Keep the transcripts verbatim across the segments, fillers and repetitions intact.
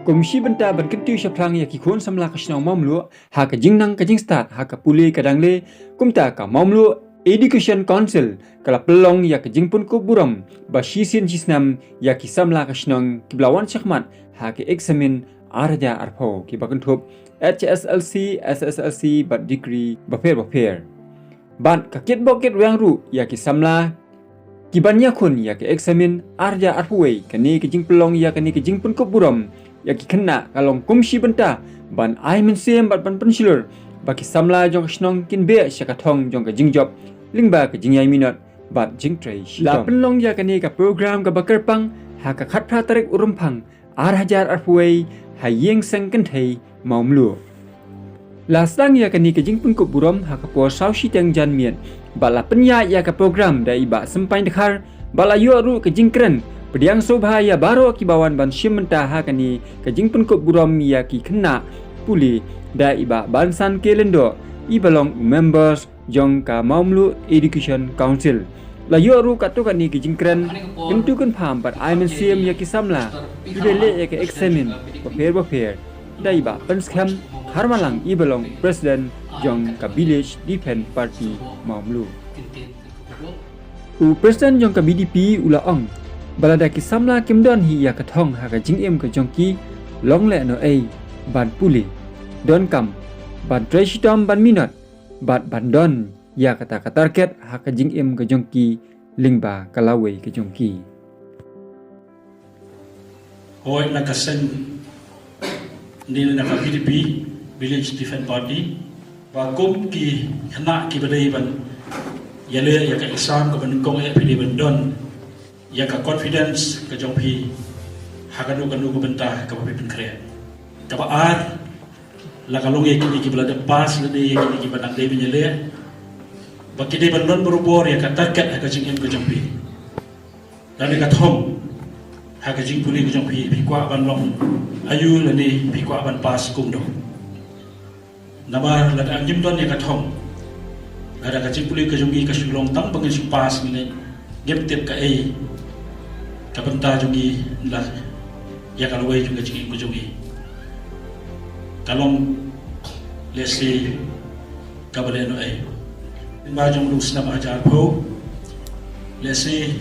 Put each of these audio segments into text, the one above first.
Kum shi bynta ban kyntiew shaphrang ïa ki khun samla ka shnong Mawmluh ha ka jingnang ka jingstad ha ka pule ka dang leh, kumta ka Mawmluh Education Council ka la pynlong ïa ka jingpynkup burom ba shisien shisnem ïa ki samla ka shnong kiba la wan shakhmat ha ka eksamin ar hajar arphew kiba kynthup H S L C, S S L C bad degree bapher bapher. Bad ka kitbok kitrwiang ruh ïa ki samla kiban ïakhun ïa ka eksamin ar hajar arphew wei. Kane ka jingpynlong ïa kane ka jingpynkup burom ïa ki khynnah ka long kum shi bynta ban ai mynsiem bad ban pynshlur ba ki samla jong ka shnong kin beh sha ka thong jong ka jingjop lyngba ka jingïai minot bad jingtrei shitom. La pynlong ïa kane ka program kaba kyrpang ha ka khatphra tarik u Rymphang ar hajar arphew wei ha Ïing Seng Kynthei Mawmluh. La sdang ïa kane ka jingpynkup burom ha ka por saw shiteng janmiet bad la pynïaid ïa ka program da i Bah Sempaiñ Dkhar bad la ïoh ruh ka jingkren pdiang sngewbha ïa baroh kiba wan ban shim bynta ha kane ka jingpynkup burom ïa ki khynnah pule da i Bah Bansan K Lyngdoh iba long u members jong ka Mawmluh Education Council. La ïoh ruh katto katne ki jingkren kyntu kynpham bad ai mynsiem ïa ki samla kiba leh ïa ka eksamin bapher bapher da i Bah Pynskhem Kharmalang iba long president jong ka Village Defence Party Mawmluh. U president jong ka V D P u la ong ba lada ki samla kim don hi ïa ka thong ha ka jingim ka jong ki, long lehnohei ban pule, donkam ban trei shitom ban minot bad ban don ïa kata ka target ha ka jingim ka jong ki lyngba ka lawei ka jong ki. Hooid, na ka seng ne na ka V D P, Village Defence Party, ba kum ki khynnah kiba dei ban ïaleh ïa ka exam kaba nyngkong eh, phi dei ban don ïa ka confidence ka jong phi ha kano kano ka bynta kaba phi pynkhreh. Kaba ar, la ka long ïa kine kiba la dep pass lane ïa kine kiba dang dei ban ïaleh, ba ki dei ban don barabor ïa ka target ha ka jingim ka jong phi lane ka thong ha ka jingpule ka jong phi. Phi kwah ban long aïu lane phi kwah ban pass kumno? Namar lada ngim don ïa ka thong, lada ka jingpule ka jong ngi ka shu long tang ba ngin shu pass, ngin ngim tip kaei ka bynta jong ngi la ïa ka lawei jong ka jingim ka jong ngi. Ka long lehse kaba lehnohei. Lyngba jong u snem ar hajar arphew, lehse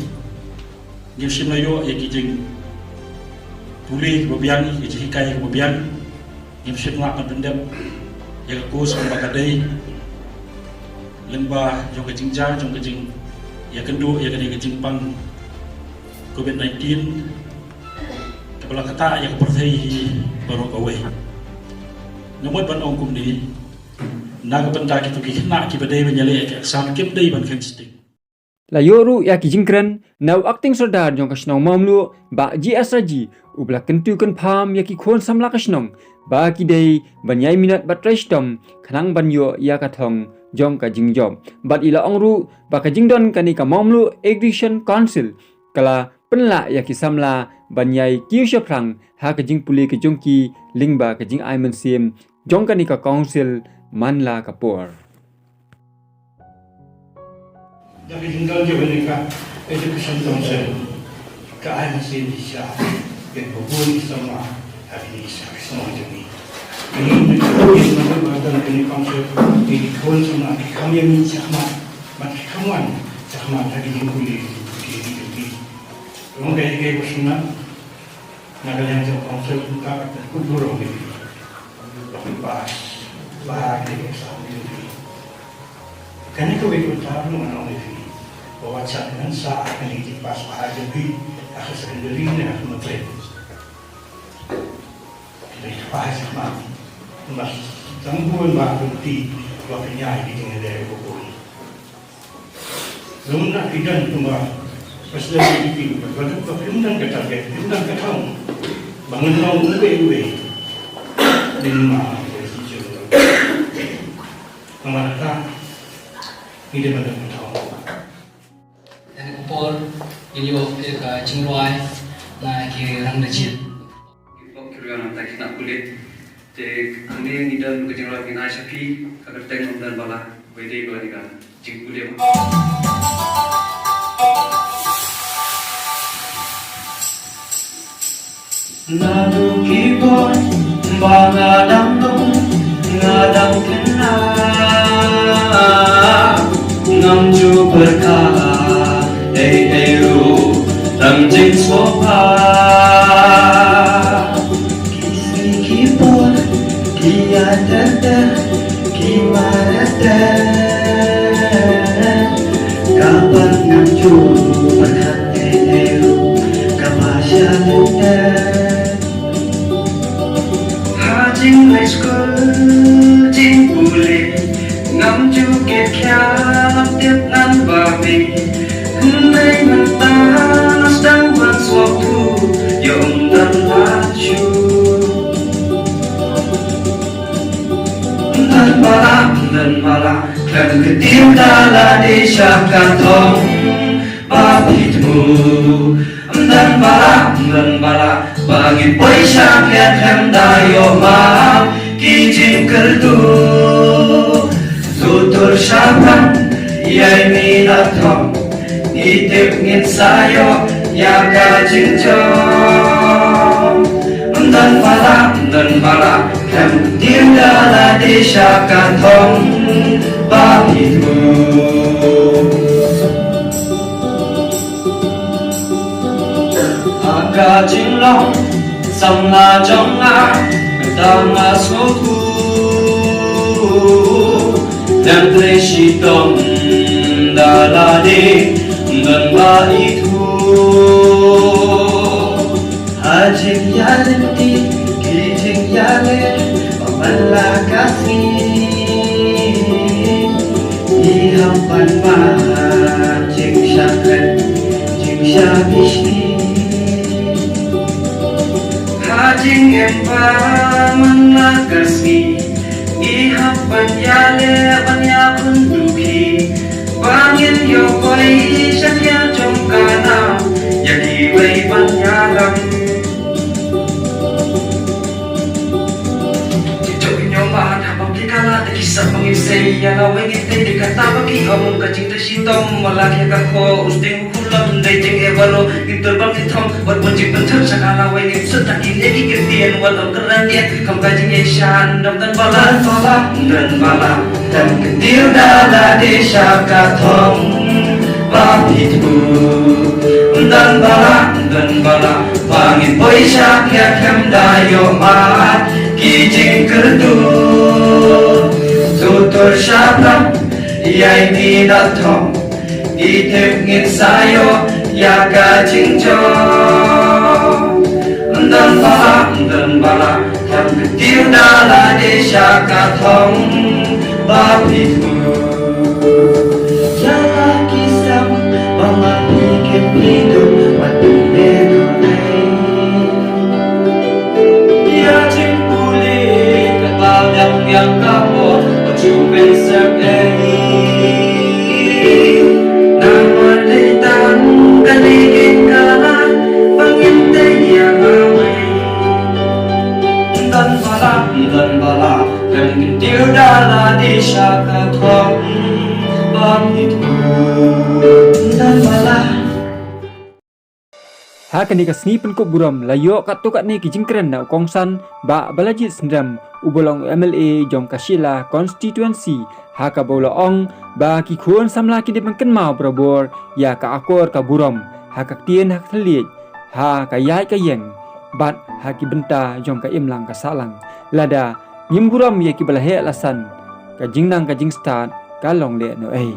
ngim shym la ïoh ïa ki jingpule kiba biang, ïa ki jinghikai kiba biang. Ngim shym lah ban pyndep ïa ka course kumba ka dei lyngba jong ka jingjia jong ka jingïakynduh ïa kane ka jingpang covid nineteen kaba la ktah ïa ka pyrthei hi baroh kawei. Nga mut ban ong kumne, na ka bynta kito ki khynnah kiba dei ban ïaleh ïa ka exam, kim dei ban kheiñ sting. La ïoh ruh ïa ki jingkren na u Acting Sordar jong ka shnong Mawmluh, Bah G S Raji, uba la kyntu kynpham ïa ki khun samla ka shnong ba ki dei ban ïai minot bad trei shitom khnang ban ïoh ïa ka thong jong ka jingjop. Bad i la ong ruh ba ka jingdon kane ka Mawmluh Education Council ka la pynlah ïa ki samla ban ïai kiew shaphrang ha ka jingpule ka jong ki lyngba ka jingai mynsiem jong kane ka council man la ka por. Da ka jingdon jong kane ka Education Council, ka ai mynsiem shisha ïa kiba bun ki samla ha kine ki shnong jong ngi. Kane ka jingdon jong kane ka council, ki khun samla ki kham ïa mih shakhmat bad ki kham wan shakhmat ha ki jingpule ki jong ki. Long kaei kaei ba sngewtynnat na ka liang jong ka council, ka kut burom ïa phi ba phi pass bha ïa ka exam jong phi. Kane kawei ka bynta ruh ngan ong ïa phi ba wat shah ngan sah ha kane ka jingpass bha jong phi ha ka secondary ne ha ka matric. Phi dei ka pass ma, ma tang bun ba phi ba phi ñiah ïa ki jingïaleh ba bun. Lum na phi don kumba president VDP, ba don, ba phim don ka target, phim don ka thong ba ngan long uwei uwei. Nin ma, namar kata ngi dei ban don ka thong. Ïa ka por ngin ïoh ïa ka jingrwai na ki rangbah jied. Ki pop ki rwai na ka khynnah pule. Te hangne ngi don ka jingrwai, ngin ai sha phi, ka kyrteng ym don ba la, ba dei ba la dei ka jingpule ba. Naduh ki por ba nga dang long, nga dang khynnah, ngam ju pyrkhat ei ei ruh tang jingsngewbha. Ki sngi ki por ki ïaid ter ter, ki maret ter, ka ban ngam ju pyrkhat ei ei ruh kaba sha lynter. Ha jingleit skul jingpule, ngam ju kit khia, ngam tip ngan ba me. Hynrei mynta nga sdang ban sngewthuh, ïoh ym don lad shuh. Ym don ba lah, ym don ba lah, khlem kyntiew da lade sha ka thong ba phi thmu. Ym don ba lah, ym don ba lah, ba ngin poi sha khlieh khlem da ïoh map ki jingkyrduh. To tur shaphrang ïa i mih na thong, ngi tip ngin sa ïoh ïa ka jingjop. Ym don ba lah, ym don ba lah, khlem kyntiew da lade sha ka thong ba phi thmu. Ha ka jinglong samla jong nga, mynta nga sngewthuh, dang trei shitom da lade, ym don ba ithuh. Ha jingïalynti ki jingïaleh ba man la ka sngi, ngi hap ban mad jingshakri, jingshakri. Ha jingim ba man la ka sngi, ngi hap ban ïaleh ban ïakhun duh hi, ba ngin ïoh poi sha khlieh jong ka nam, ïa kiwei ban ïalam. Ki jong ki ñiong ba ha thapam ki kala te ki sap ba ngin sei ïa lawei ngin tei, te kata ba ki ong ka jingtei shitom, ma la ki ka kho u sting u khulom, dei jingeh baroh ngin tur ba ngin thom, wat ban jingpynthut sha ka lawei ngin sut, ta ki ne ki ktien wat ong kyrdan ïa, kam ka jingeh shan dam tan ba la, ba la, dan ba la, dan kyntiew da lade sha ka thong ba phi thmu. Dan ba la, dan ba la, ba ngin poi sha khlieh khlem da ïoh map ki jingkyrduh. To tur shaphrang ïa i mih na thong, ngi tip ngin sa ïoh ïa ka jingjop. Dan ba la, dan ba la, dan kyntiew da lade sha ka thong ba phi thmu. Ïa la ki sem ba ma phi kin phi dum, wat phi ne dum nei. Ïa jingpule kaba dang ïa ka por, ba ju pynser ei. Namar dei tang kane ka la ba ngin tei ïa lawei. Dan ba la, dan ba la, kan kyntiew da lade sha ka thong ba phi thmu. Dan ba la. Ha kane ka sngi pynkup burom la ïoh katto katne ki jingkren na u kongsan Bah Balajied Syriem uba long u M L A jong ka Shella constituency, ha kaba u la ong ba ki khun samla ki dei ban kynmaw barabor ïa ka akor ka burom ha ka ktien ha ka thylliej, ha ka ïaid ka ïeng bad ha ki bynta jong ka imlang ka sahlang. Lada ngim burom ïa kiba la heh la san, ka jingnang ka jingstad ka long lehnohei.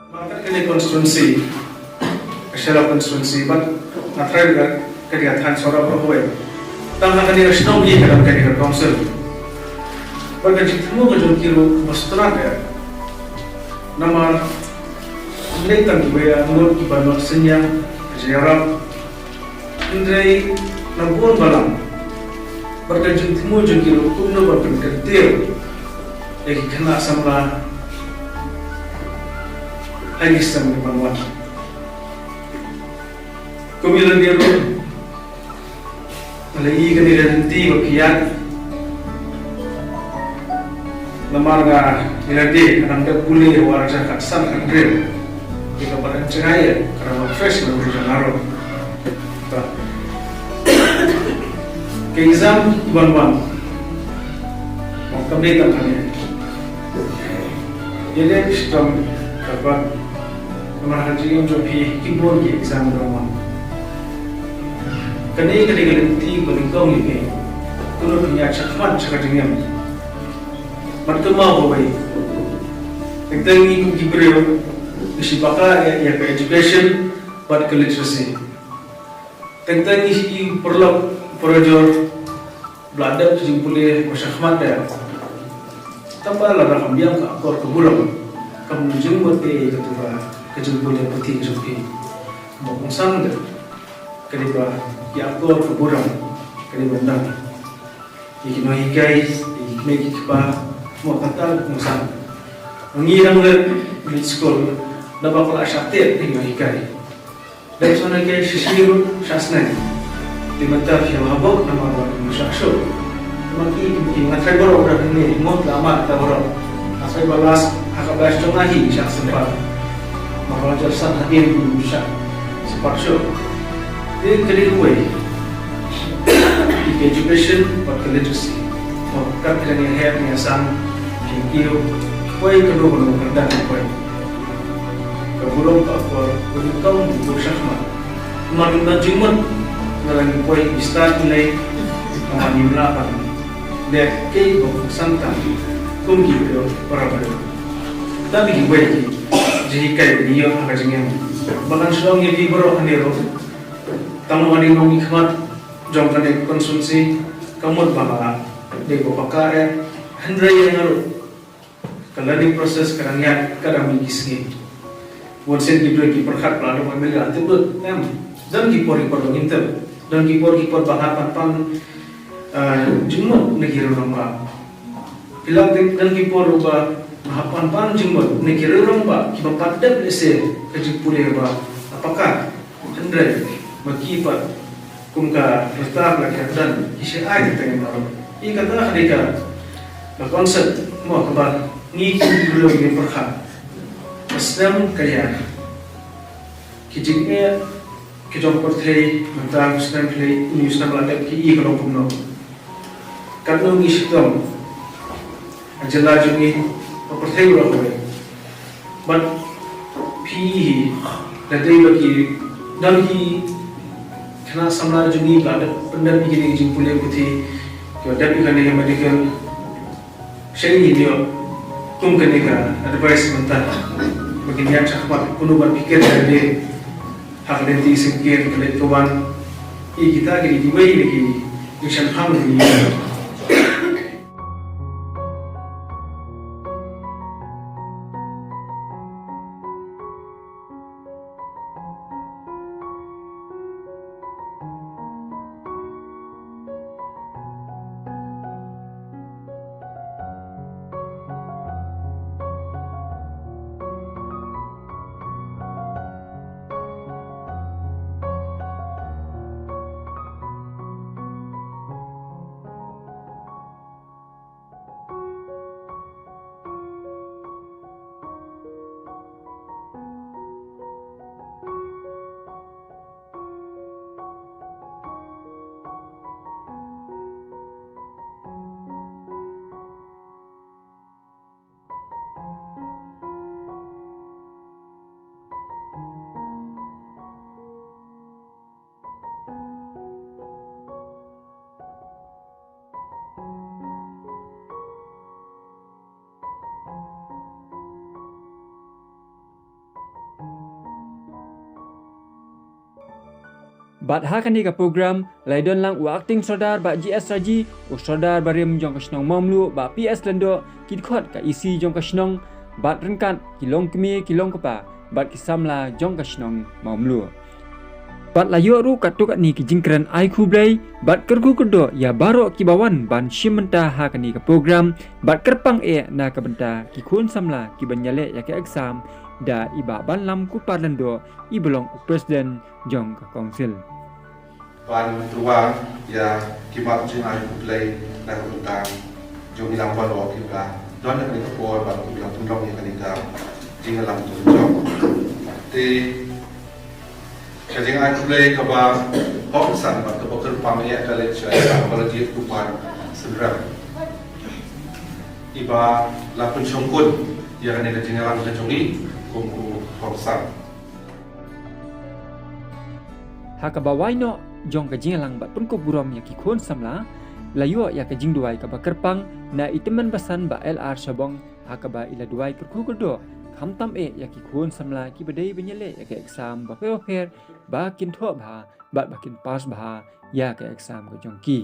Bad kane constituency, ka Shella constituency, bad nga tharai ka, ka dei ka thaiñ Sohra Pyrthei. Tang ha kane ka shnong hi ka dang kane ka council. Bad ka jingthmu ka jong ki ruh ba sngewtynnat eh. Namar ym dei tang kiba ïa ngut kiba noh synñiang, ka jingïarap. Hynrei na bun balang bad ka jingthmu jong ki ruh kumno ban pynkyntiew ïa ki khynnah samla ha ki sem ki ban wan. Kum ïa lade ruh, nga la ïohi kane ka lynti ba phi ïaid. Namar nga ïa lade ka dang dep pule ha u ar hajar khatsan khathynriew. Ïa kaba dang jngai ïa ka dang fresh na u jong nga ruh. Ba Ka exam ki wan wan. Kam dei tang kane. Ïa leh shitom ka ban. Namar ha ka jingim jong phi ki bun ki exam ki wan wan. Kane ka dei ka lynti ba nyngkong ïa phi. Kumno phin ïaid shakhmat sha ka jingim. Bad kynmaw kawei. Teng teng ngi kum ki briew ngi shu paka ïa, ïa ka education bad ka literacy. Teng teng ngi shu paralok parajor ba la dep ka jingpule ba shakhmat de. Tangba lada kam biang ka akor ka burom, kam jingmut ei ei kata ka jingpule puthi ka jong phi. Ba kongsan de. Ka dei ba ïa akor ka burom ka dei ba nang. Ïa ki nonghikai, ïa ki kmie ki kpa, mo kata ka kongsan. Ngi dang leit skul, naba ka la shah tied ïa ki nonghikai. Dang shah nonghikai shisha ruh shah sneng. Te mynta phi ïa habok namar ba shah shuh. Namar ki, ki, ki nga trai baroh dah ni, mo la mat ta baroh. Asai balas, ha ka bas jong nga hi shah sempal. Maka jor san hadien ki shah sempal shuh. Te ka dei kawei. Ki education bad ka literacy. Mo kat ka dei heh ni asan. Ki kiew. Kawei ka dei kano ka dei kawei. Ka burom ka akor ka dei kawei ka shakhmat. Mar na jingmut na lang kawei ki start ni. Ka man ni mla pan. Dei kei ba kongsan tang kum ki briew para briew. Tang ki wei ki jinghikai ba ngi ïoh ha ka jingim. Ba ngan shu ong ïa phi baroh hangne ruh. Tang ma ngi nongmihkhmat jong kane ka constituency ka mut ba nga dei ba paka eh. Hynrei ïa nga ruh ka learning process ka dang ïaid ka dang mih ki sngi. Bun sien ki briew ki pyrkhat ba la dei ban mih la tip lut. Em, don ki por ki por ba ngim tip. Don ki por ki por ba hap ban pan, eh, jingmut na ki rangbah. Phi la tip don ki por ba hap ban pan jingmut na ki rangbah kiba pat dep lehse ka jingpule ba la paka. Hynrei ma ki pat kum ka rta la ki don ki shu ai ka teng baroh. Ïa kata ka dei ka, ka concept mo kaba ngi ki briew ngi pyrkhat. Ka snem ka ïa ki jingeh ki jong pyrthei mynta ka snem pyrthei, une u snem la dep ki ïa ka long kumno. Katno ngi shitom ha jylla jong ngi, ha pyrthei baroh kawei. Bad phi hi, da dei ba ki, don ki khynnah samla jong ngi ba la dep pyndep ïa kine ki jingpule puthi, ki la dep ïa kane ka medical. Shen ngi ïoh kum kane ka advice mynta ba kin ïaid shakhmat, kumno ban pyrkhat ïa lade. Ha ka lynti syngkien ka leit ka wan. Ïa kita ki dei kiwei na ki jingshemphang ki. Bad ha kane ka program, la ïadon lang u Acting Sordar Bah G S Raji, u Sordar barim jong ka shnong Mawmluh Bah P S Lyngdoh, ki dkhot ka E C jong ka shnong, bad ryngkat ki longkmie ki longkpa bad ki samla jong ka shnong Mawmluh. Bad la ïoh ruh katto katne ki jingkren ai khublei bad kyrkhu kyrdoh ïa baroh kiba wan ban shim bynta ha kane ka program bad kyrpang eh na ka bynta ki khun samla kiban ïaleh ïa ka exam da i Bah Banlam Kupar Lyngdoh, iba long u president jong ka council. Ban tyrwa ïa ki mat jingai khublei na ka bynta jong ngi lang baroh kiba don ha kane ka por bad kiba la pynlong ïa kane ka jingïalam jong. Te ka jingai khublei kaba Hong san ba kaba kyrpang ïa ka leit sha College Kupan Sdang, iba la pynshongkun ïa kane ka jingïalang ka jong i kum u hong san. Ha kaba wai noh jong ka jingïalang bad pynkup burom ïa ki khun samla, la ïoh ïa ka jingduwai kaba kyrpang na i tymmen basan Bah L R Shabong, ha kaba i la duwai kyrkhu kyrdoh khamtam eh ïa ki khun samla kiba dei ban ïaleh ïa ka exam bapher bapher ba kin thoh bha bad ba kin pass bha ïa ka exam ka jong ki.